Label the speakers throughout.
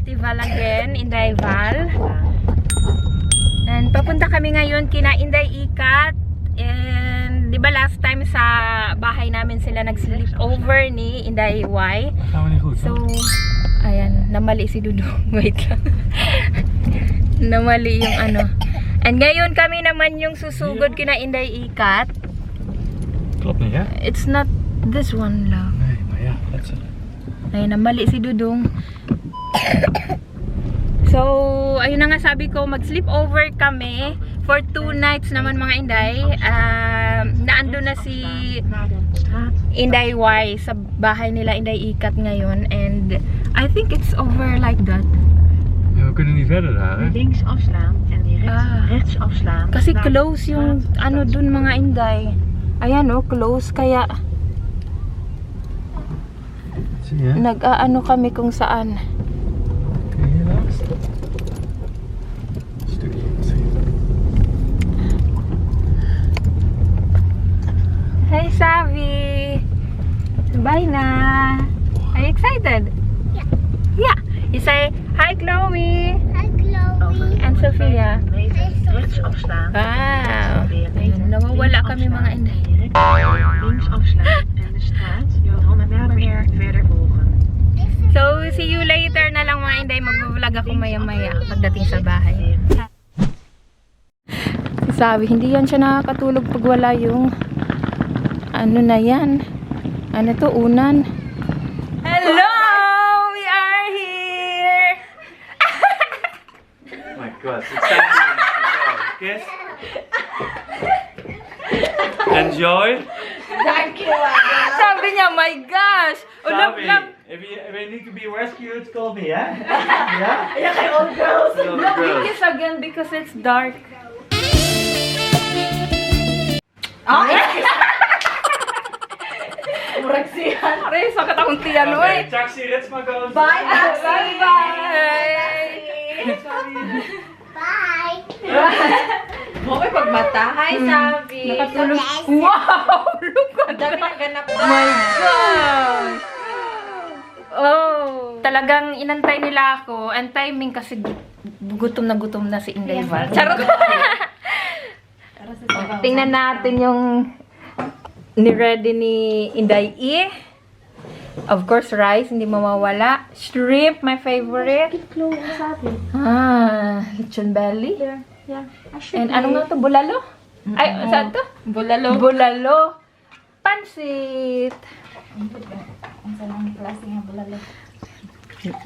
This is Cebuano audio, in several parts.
Speaker 1: Ate Val again, Inday Val. And papunta kami ngayon kina Inday Ikat. And di ba last time sa bahay namin sila nag-sleep over ni Inday Y?
Speaker 2: Gaan we niet goed.
Speaker 1: So, ayan, namali si Dudong. Wait lang. Namali yung ano. And ngayon kami naman yung susugod kina Inday Ikat.
Speaker 2: Klopt niet, hè?
Speaker 1: It's not this one, love.
Speaker 2: Nee, maar ja, dat is
Speaker 1: Ayun, namali si Dudong. So, ayun na nga sabi ko, mag-sleep over kami for 2 nights naman, mga Inday. Naando na si Inday Y sa bahay nila Inday Ikat ngayon. And I think it's over like that.
Speaker 2: Ja, we kunnen niet verder daar, hè?
Speaker 3: Links afslaan en direct
Speaker 1: Ah.
Speaker 3: rechts afslaan.
Speaker 1: Kasi
Speaker 3: naar de
Speaker 1: close yung
Speaker 3: straat
Speaker 1: ano dun, mga Inday. Ayan oh, close. Kaya
Speaker 2: Zie je?
Speaker 1: Nag-aano kami kung saan.
Speaker 2: Kun je hier langs? Stukje misschien.
Speaker 1: Hey, Savi! Bye na! Are you excited?
Speaker 4: Yeah.
Speaker 1: Yeah. You say, "Hi, Chloe!"
Speaker 4: Hi, Chloe.
Speaker 1: And Sophia.
Speaker 3: Meter rechts afslaan.
Speaker 1: Wow!
Speaker 3: Weer
Speaker 1: Ayun, nawawala kami, mga Inday.
Speaker 3: Direct links afslaan en de straat Johanna Nader verder volgen.
Speaker 1: So, see you later na lang, mga Inday. Mag-vlog ako maya-maya pagdating sa bahay. Si Sabi, hindi yan siya nakakatulog pag wala yung ano na yan. Ano to? Unan. Hello! We are here!
Speaker 2: My God, het zijn. Kiss. Enjoy.
Speaker 1: Sabi niya, "My gosh!" Oh, love,
Speaker 2: Sabi,
Speaker 1: love,
Speaker 2: if you need to be rescued, call me, hè? Ja?
Speaker 3: Ja, kay all girls.
Speaker 2: All
Speaker 1: Love,
Speaker 2: girls.
Speaker 1: kiss again because it's dark.
Speaker 3: Ah! Murag siya.
Speaker 1: Aray, sakit akong tiyan, oy.
Speaker 2: Okay, taxi, Ritsma goes.
Speaker 3: Bye, taxi!
Speaker 1: Bye-bye!
Speaker 4: Bye.
Speaker 3: Mo may pagmata. Hi, Sabi.
Speaker 1: Nakatulog. Wow! Look at
Speaker 3: Ang dami
Speaker 1: that!
Speaker 3: na ganap.
Speaker 1: My gosh! Oh! Talagang inantay nila ako. And timing kasi gutom na si Inday Val. Charot! Tingnan natin yung ni-ready ni Inday E. Of course, rice, hindi mawawala. Shrimp, my favorite. Ah, lechon belly.
Speaker 4: Yeah.
Speaker 1: And ano nga to? Bulalo? Ay, saan to?
Speaker 3: Bulalo.
Speaker 1: Bulalo. Pansit.
Speaker 4: Ang salang klase nga bulalo.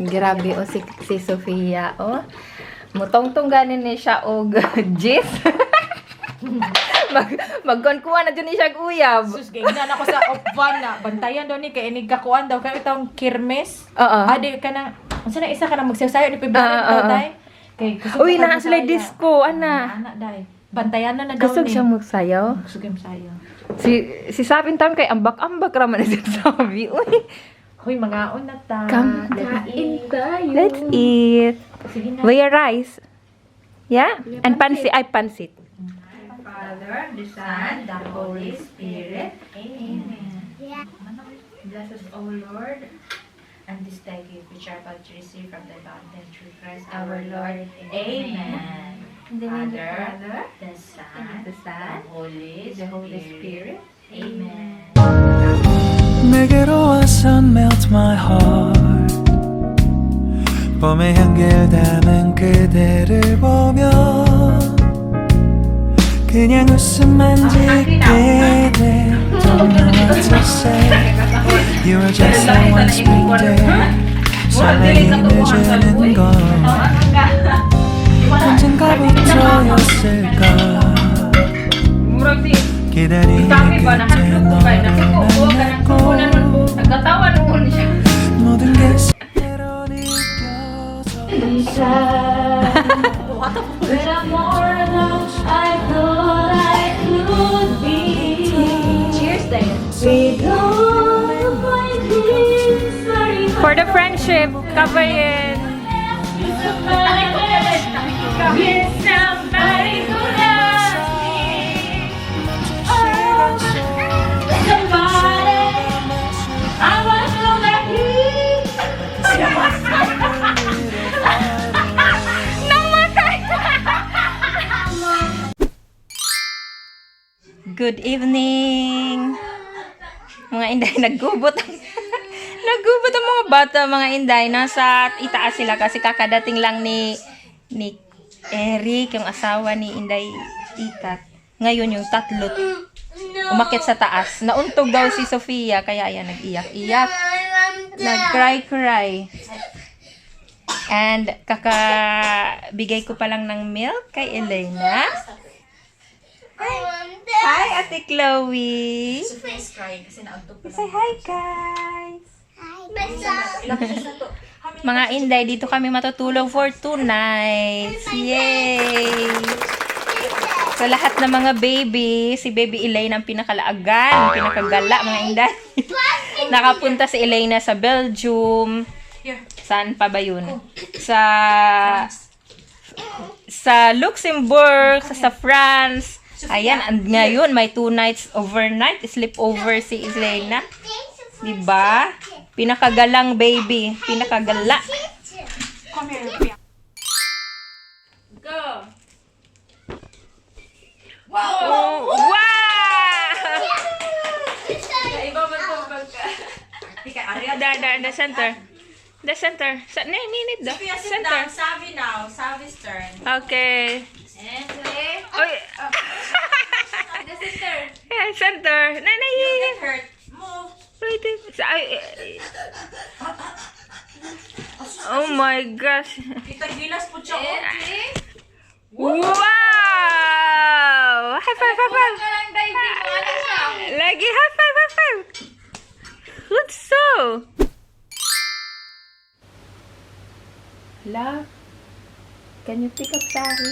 Speaker 1: Grabe o si Sofia oh. Mutongtong ganin ni siya og jis. Magkuan na dyan ni siya og uyab.
Speaker 5: Sus, gingnan ako sa opvan na bantayan daw ni kay inig kakuan daw kay itong kirmes.
Speaker 1: Oo.
Speaker 5: Ah, di ka na unsa na isa ka na magsayo ni February
Speaker 1: Ah,
Speaker 5: daw
Speaker 1: ah, ah.
Speaker 5: day. Kay kusog
Speaker 1: Uy,
Speaker 5: ka
Speaker 1: naa sila
Speaker 5: magsaya.
Speaker 1: disco, ana.
Speaker 5: Ana day. Bantayan na na daw
Speaker 1: Kusog
Speaker 5: ni.
Speaker 1: siya magsayaw.
Speaker 5: Kusog yung sayo.
Speaker 1: Si Sabin tam kay ambak-ambak ra man si Sabi. Uy,
Speaker 5: Hoy, mangaon na ta.
Speaker 1: Come.
Speaker 5: Kain tayo.
Speaker 1: Let's eat.
Speaker 5: Sige na.
Speaker 1: We rice. Yeah? And pansit. Ay, pansit.
Speaker 3: Father, the Son, the Holy Spirit. Amen.
Speaker 4: Yeah.
Speaker 3: Bless us, O Lord, and this thy gift which are about to receive from thy bounty through Christ our Lord. Amen.
Speaker 1: In the name of the
Speaker 3: Father,
Speaker 1: Father,
Speaker 3: the Son,
Speaker 1: and of the Son,
Speaker 3: the Holy,
Speaker 1: the Holy Spirit.
Speaker 3: Amen.
Speaker 6: 내게로 와서 melt my heart. 봄의 향기를 담은 그대를 보며 그냥 웃음만 짓게 돼. Don't know what to say. You were just like one spring day. 설레임을 주는 걸 언젠가부터였을까.
Speaker 1: Murag si
Speaker 6: 기다린
Speaker 1: Sabi ba,
Speaker 6: 끝에
Speaker 1: nahadlok ko kay
Speaker 6: 너를
Speaker 1: nasuko ko, kanang suko na nun.
Speaker 6: 만났고
Speaker 1: Nagkatawa noon siya.
Speaker 6: 모든 게 새로 느껴져.
Speaker 7: When I'm more than I thought I could be.
Speaker 3: Cheers, Diane.
Speaker 7: With all my dreams are in
Speaker 1: For the friendship, kabayan.
Speaker 7: With somebody who loves me. Oh, somebody I want to know that he.
Speaker 1: Good evening! Mga inday, naggubot. Naggubot ang mga bata, mga inday. Nasa itaas sila kasi kakadating lang ni Eric, yung asawa ni Inday Ikat. Ngayon yung tatlo umakit sa taas. Nauntog daw si Sofia, kaya ayan, nag-iyak-iyak. Nag-cry-cry. And kakabigay ko pa lang ng milk kay Elena. Hi, Ate Chloe.
Speaker 5: Sophia is crying kasi naantok pa.
Speaker 1: Say hi, guys.
Speaker 5: Ilang beses na to.
Speaker 1: Mga inday, dito kami matutulog for 2 nights. Yay! Sa lahat ng mga baby, si Baby Elaine ang pinakalaagan, pinakagala, mga inday. Nakapunta si Elena sa Belgium.
Speaker 5: Here.
Speaker 1: Saan pa ba yun? Sa Luxembourg, sa France. Ayan, and ngayon may 2 nights overnight sleepover si Elena. Diba? Pinakagalang baby. Pinakagala.
Speaker 5: Come here, Sophia.
Speaker 1: Go! Wow! Wow! The center. The center. Sa, ne, ne, the
Speaker 5: Sophia, sit
Speaker 1: center.
Speaker 5: down. Sabi now. Sabi's turn.
Speaker 1: Okay.
Speaker 3: And three.
Speaker 1: Oy.
Speaker 3: The sister.
Speaker 1: Yeah, center. Na, na,
Speaker 5: You get hurt. Move.
Speaker 1: Wait, wait. Ay, ay, ay. Oh my gosh.
Speaker 5: Kita gilas po siya.
Speaker 3: And three.
Speaker 1: Wow! High five, high five.
Speaker 3: Walang diving. Wala siya.
Speaker 1: Lagi high five, high five. Good so. Love, can you pick up Sari?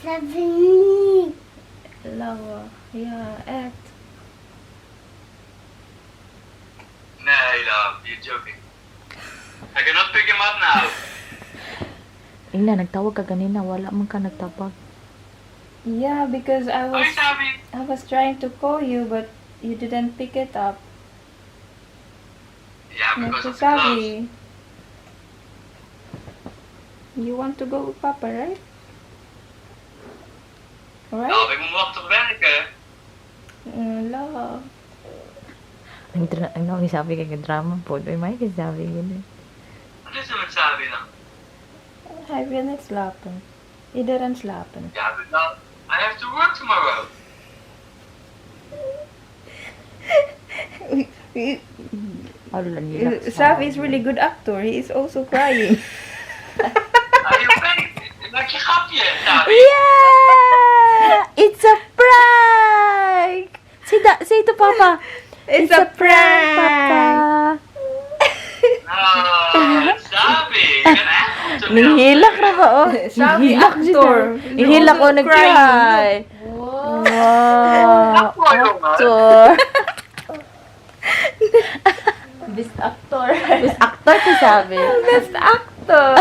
Speaker 4: Seven.
Speaker 1: Love, yeah, act.
Speaker 2: Nee, love, you're joking. I cannot pick him up now.
Speaker 5: Ina, nagtawag ka ganina. Wala man ka nagtawag.
Speaker 1: Yeah, because I
Speaker 2: Hoi,
Speaker 1: was
Speaker 2: Sabi.
Speaker 1: I was trying to call you, but you didn't pick it up.
Speaker 2: Ja, because
Speaker 1: Not
Speaker 2: of the clothes.
Speaker 1: Sabi. You want to go with Papa, right? Right?
Speaker 2: Love, ik moet morgen toch werken?
Speaker 1: Love.
Speaker 5: Ang ano, sabi kay drama po. Uy, may sabi gini.
Speaker 2: Wat is er met Sabi dan?
Speaker 1: Hij wil niet slapen. Iedereen slapen.
Speaker 2: Ja, but love, I have to work tomorrow.
Speaker 5: Ano lang nila.
Speaker 1: Savi is really good actor. He is also crying.
Speaker 2: Are you fake? Maak je grapje, Sabi.
Speaker 5: Yeah! It's a prank! Say, da, say to Papa.
Speaker 1: It's a prank!
Speaker 5: Papa.
Speaker 2: Nou, Sabi, je bent echt goed te
Speaker 5: Nihilak na ba, oh?
Speaker 1: Sabi
Speaker 5: Nihilak siya.
Speaker 1: actor.
Speaker 5: Nihilak, oh, nag-cry. Wow. Actor.
Speaker 4: Best actor.
Speaker 5: Best actor ko sabi.
Speaker 1: Best actor.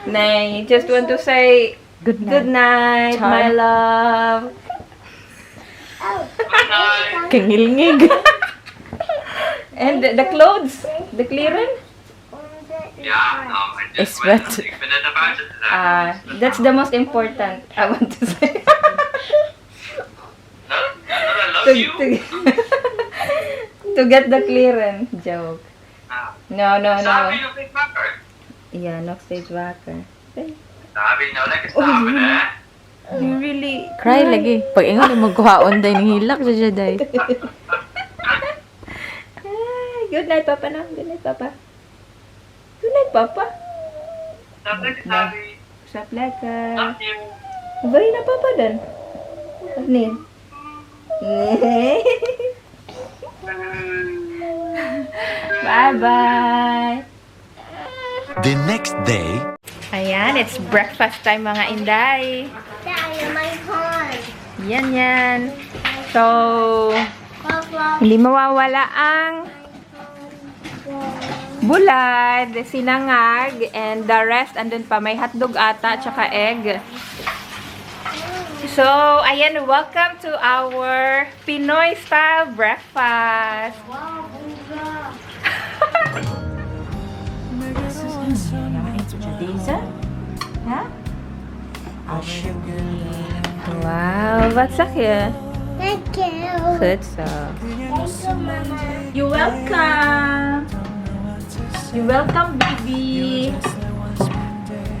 Speaker 1: Nay, just want to say
Speaker 5: Good night.
Speaker 1: good night,
Speaker 5: Char.
Speaker 1: my love.
Speaker 2: Good night.
Speaker 5: Kangilngig.
Speaker 1: And the clothes, the clearance.
Speaker 2: Ja, nou, I just
Speaker 5: Is
Speaker 2: went,
Speaker 5: wet.
Speaker 2: ik ben net naar buiten gegaan.
Speaker 1: That's the most important, I want to say.
Speaker 2: No, no, I love
Speaker 1: to,
Speaker 2: you.
Speaker 1: to get the clearance. Joke.
Speaker 2: Ah.
Speaker 1: No.
Speaker 2: Sabi, nog steeds wakker.
Speaker 1: Yeah, nog steeds wakker.
Speaker 2: Sabi, nou lekker slapen, hè?
Speaker 1: You really
Speaker 5: Cry lagi. Pag ingon mo magkuhaon day, nihilak siya siya day.
Speaker 1: Ay, good night, Papa na. Good night, Papa. Good night, Papa.
Speaker 2: Slaap lekker, Sabi.
Speaker 1: Slaap lekker.
Speaker 2: Love you.
Speaker 1: Wil je naar papa dan? Of niet? Nee. Bye-bye.
Speaker 6: The next day.
Speaker 1: Ayan, it's breakfast time, mga inday.
Speaker 4: Daddy, my horn.
Speaker 1: Yan, yan. So, hindi mawawala ang bulad, sinangag, and the rest, andun pa, may hotdog ata, tsaka egg. So, ayan, welcome to our Pinoy style breakfast.
Speaker 4: Wow, buga.
Speaker 5: Ha?
Speaker 6: Alsjeblieft.
Speaker 1: Wow, wat zeg je?
Speaker 4: Thank you.
Speaker 1: Goed zo.
Speaker 4: Thank you, Mama.
Speaker 5: You're welcome. You're welcome, baby.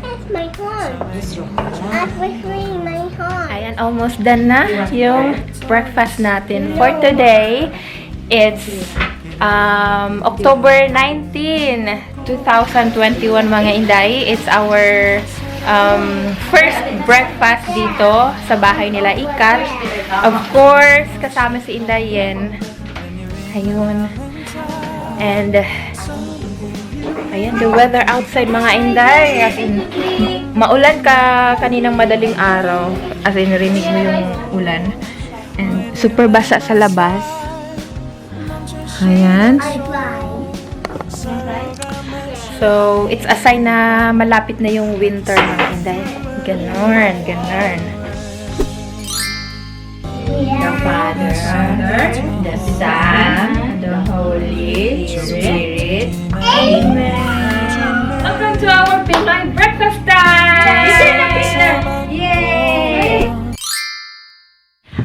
Speaker 4: That's my horn. I'm whistling my horn.
Speaker 1: Ayan, almost done na yung breakfast natin for today. It's October 19, 2021, mga inday. It's our first breakfast dito sa bahay nila Ikat. Of course, kasama si Inday Yen. Ayun. And, ayan, the weather outside, mga inday. As in, maulan ka kaninang madaling araw. As in, rinig mo yung ulan. And super basa sa labas. Ayan.
Speaker 4: I fly.
Speaker 1: So, it's a sign na malapit na yung winter, mga inday. Ganon, ganon.
Speaker 3: The Father, the Son, the Holy Spirit. Amen.
Speaker 1: Welcome to our Pinoy breakfast time!
Speaker 3: Yay!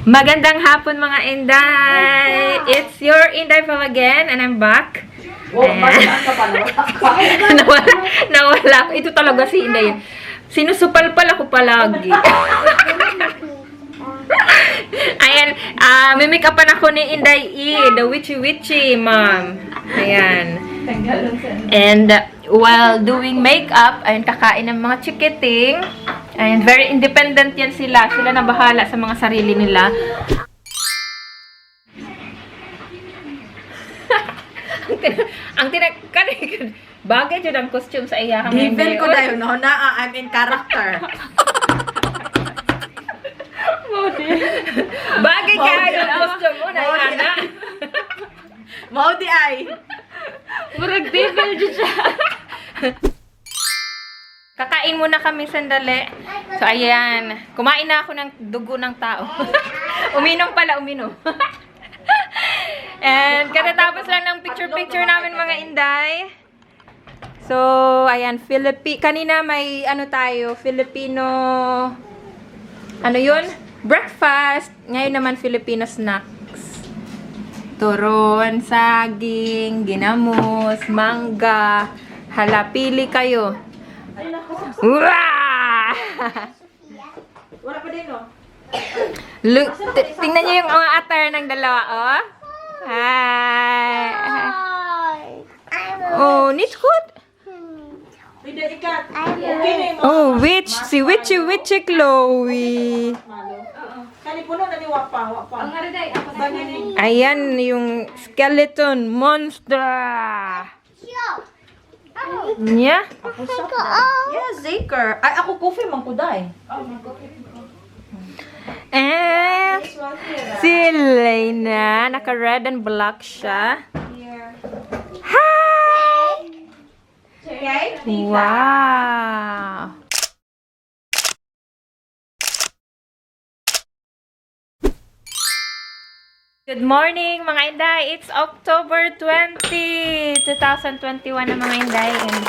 Speaker 1: Magandang hapon, mga inday! It's your Inday from again and I'm back. Nawala, nawala ako. Ito talaga si Inday. Sinusupalpal ako palagi. Ayan, may make-upan ako ni Inday E, the witchy witchy ma'am. Ayan. And while doing makeup, ayun, kakain ng mga chikiting. Ayan, very independent yan sila. Sila na bahala sa mga sarili nila. Ang bagay dyan ang costume sa iya.
Speaker 5: Devil ko dayon no na ah, I'm in character.
Speaker 1: Bagay kayo ang costume mo na ana.
Speaker 5: Mao di ay.
Speaker 1: Murag devil dyan siya. Kakain muna kami sandali. So, ayan. Kumain na ako ng dugo ng tao. Uminom pala, uminom. And katatapos lang ng picture-picture namin, mga inday. So, ayan, kanina may ano tayo, Filipino, ano yun? Breakfast. Ngayon naman, Filipino snacks. Turon, saging, ginamos, mangga. Hala, pili kayo. Wah!
Speaker 5: Wala pa din no.
Speaker 1: Look, tingnan niyo yung mga attire ng dalawa, oh. Hi!
Speaker 4: Hi. I'm a
Speaker 1: Oh, niet goed.
Speaker 5: Pwede ikat.
Speaker 4: I'm a
Speaker 5: Okay na
Speaker 1: Oh, witch. Si Witchy Witchy Chloe.
Speaker 5: Kani puno na ni wapa, wapa.
Speaker 3: Ang ariday, ako na
Speaker 1: Ayan yung skeleton monster.
Speaker 4: show.
Speaker 1: Niya?
Speaker 4: Oh.
Speaker 5: Yeah, Zaker. Ay ako coffee man kuday.
Speaker 1: Eh, si Lena, naka-red and black siya. Hi! Wow! Good morning, mga inday! It's October 20, 2021 na, mga inday. And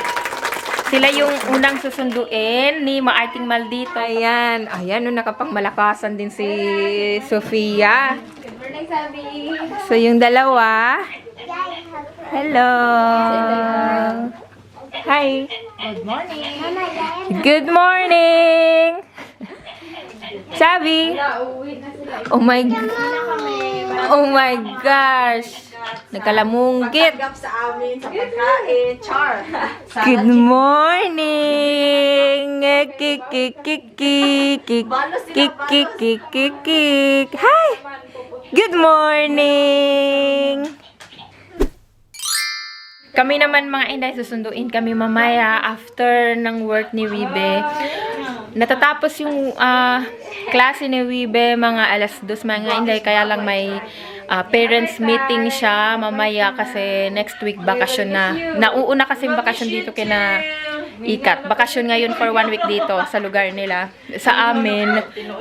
Speaker 1: sila yung unang susunduin ni Maarting Maldito. Ayan, ayan, no, nakapangmalakasan din si Sofia.
Speaker 3: Good morning, Sabi.
Speaker 1: So, yung dalawa. Hello! Hi!
Speaker 3: Good morning.
Speaker 4: Mama, Dad.
Speaker 1: Good morning! Sabi! Oh my gosh! Nagkalamungkit!
Speaker 5: Pagtanggap sa amin sa pagkain, char.
Speaker 1: Good morning! Kik kik kik kik kik kik kik kik kik kik. Hi! Good morning! Kami naman, mga inday, susunduin kami mamaya after ng work ni Wibe. Natatapos yung klase ni Wibe mga 2:00, mga inday, kaya lang may parents meeting siya mamaya kasi next week bakasyon na. Nauuna kasi yung bakasyon dito kina Ikat. Bakasyon ngayon for one week dito sa lugar nila. Sa amin,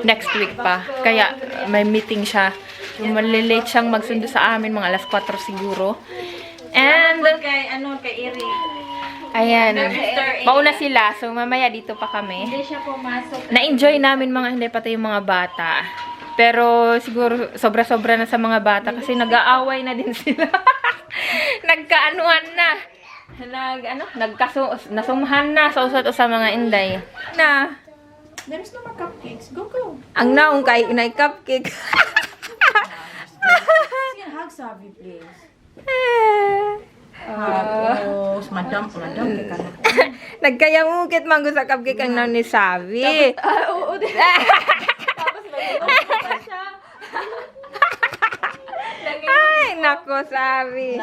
Speaker 1: next week pa. Kaya may meeting siya. Malilate siyang magsundo sa amin, mga 4:00 siguro. And
Speaker 5: Kay ano kay Eric.
Speaker 1: Ayan. Mauna sila. So, mamaya dito pa kami.
Speaker 3: Hindi siya pumasok.
Speaker 1: Na-enjoy namin mga hindi pati yung mga bata. Pero siguro sobra-sobra na sa mga bata kasi nag-aaway na din sila. Nagkaanuhan na. Nag ano, nagkaso nasumhan na sa usat usa mga inday. Na.
Speaker 5: There's no more cupcakes. Go, go.
Speaker 1: Ang naong kay inay cupcake.
Speaker 5: Sige, hug Sabi, please. Oh, madam, madam. Kay ka na.
Speaker 1: Nagkayamukit man sa cupcake ang naong ni Sabi.
Speaker 5: Oo, Tapos may pa siya.
Speaker 1: Ay, nako Sabi.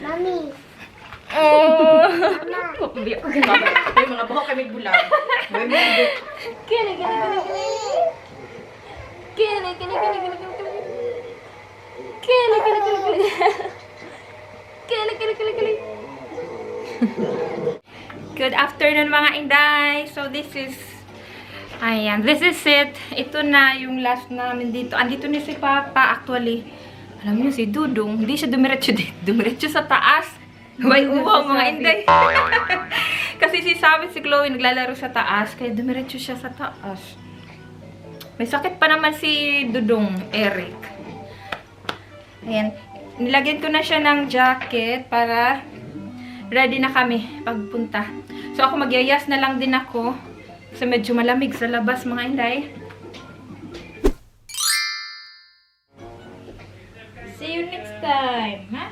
Speaker 4: Mommy.
Speaker 1: Oh.
Speaker 5: Ay, mga buhok kami bulag.
Speaker 7: Kini, kini, kini, kini. Kini, kini, kini, kini, kini, kini. Kini, kini, kini, kini. Kini, kini, kini, kini.
Speaker 1: Good afternoon, mga inday! So, this is, ayan, this is it. Ito na yung last namin dito. Andito ni si Papa, actually. Alam niyo, si Dudong, hindi siya dumiretso dito. Dumiretso sa taas. May uwaw, mga inday. Kasi si Sabi, si Chloe, naglalaro sa taas. Kaya dumiretso siya sa taas. May sakit pa naman si Dudong, Eric. Ayan. Nilagyan ko na siya ng jacket para ready na kami pagpunta. So ako magyayas na lang din ako kasi medyo malamig sa labas, mga inday.
Speaker 3: See you next time, ha?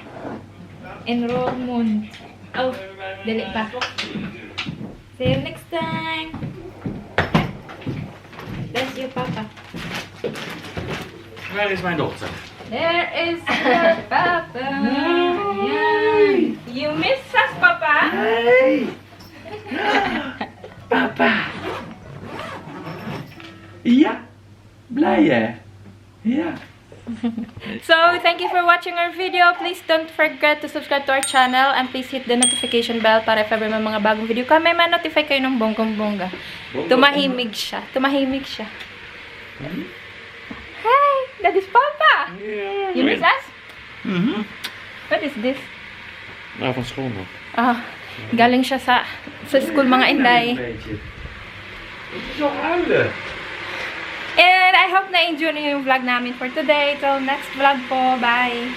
Speaker 3: Enrollment. Oh, dali pa. See you next time. Bless you, Papa.
Speaker 2: Where is my daughter?
Speaker 3: There is your Papa. Ayan.
Speaker 1: You miss us, Papa?
Speaker 2: Hey! Papa! Ja, blij hè? Ja.
Speaker 1: So, thank you for watching our video. Please don't forget to subscribe to our channel and please hit the notification bell para if ever may mga bagong video kami, ma-notify kayo ng bonggang-bongga. Tumahimig siya. Tumahimig siya. Hi! That is Papa! You miss us? What is this?
Speaker 2: Nou, van school nog.
Speaker 1: Ah, galing siya sa school, mga inday.
Speaker 2: Beetje. Het is al huilen.
Speaker 1: And I hope na-enjoy niyo yung vlog namin for today. Till next vlog po. Bye!